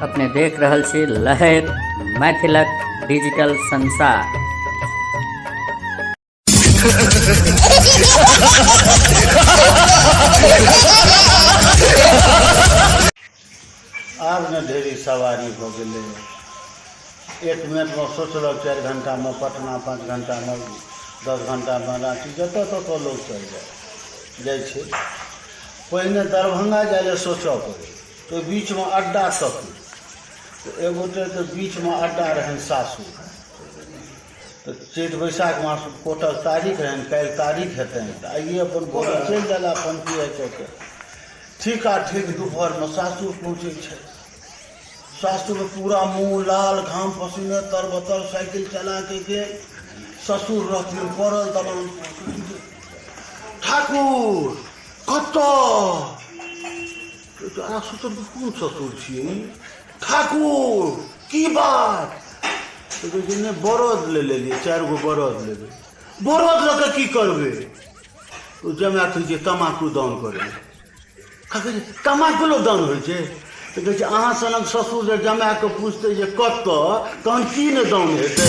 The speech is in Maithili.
अपने देख रहल छी लहर मैथिलक डिजिटल संसार। आब ने ढेरी सवारी भऽ गेलै। एक मिनटमे सोचलक 4 घण्टामे पटना, 5 घण्टामे, 10 घण्टामे राँची, जतऽ ततऽ लोक चलि जाइ जाइ छै। पहिने दरभंगा जाइ लए सोचऽ पड़ै तऽ ओहि बीचमे अड्डा तकू। तऽ एक गोटेके बीचमे अड्डा रहनि सासुर। तऽ चैत बैसाख मास कोर्टक तारीख रहनि, काल्हि तारीख हेतनि तऽ आइए अपन भोरे चलि देला पनपियाइ कऽ के। ठीक आ ठीक दुपहरमे सासुर पहुँचै छै। सासुरमे पूरा मुँह लाल, घाम पसीने तरबतर, साइकिल चला के गेल। ससुर रहथिन पड़ल दलान। ठाकुर, कतऽ? सोचल कोन ससुर छियै ई? ठाकुर, की बात? तऽ कहै छै, नहि, बरद ले लेलियै, चारि गो बरद लेबै। बरद लऽ कऽ की करबै? ओ जमाए कहै छै, तमाकू दान करै। कहै छै, तमाकुलो दान होइ छै? तऽ कहै छै, अहाँ सनक ससुर जे जमाए कऽ पुछतै जे कतऽ, तहन की नहि दान हेतै?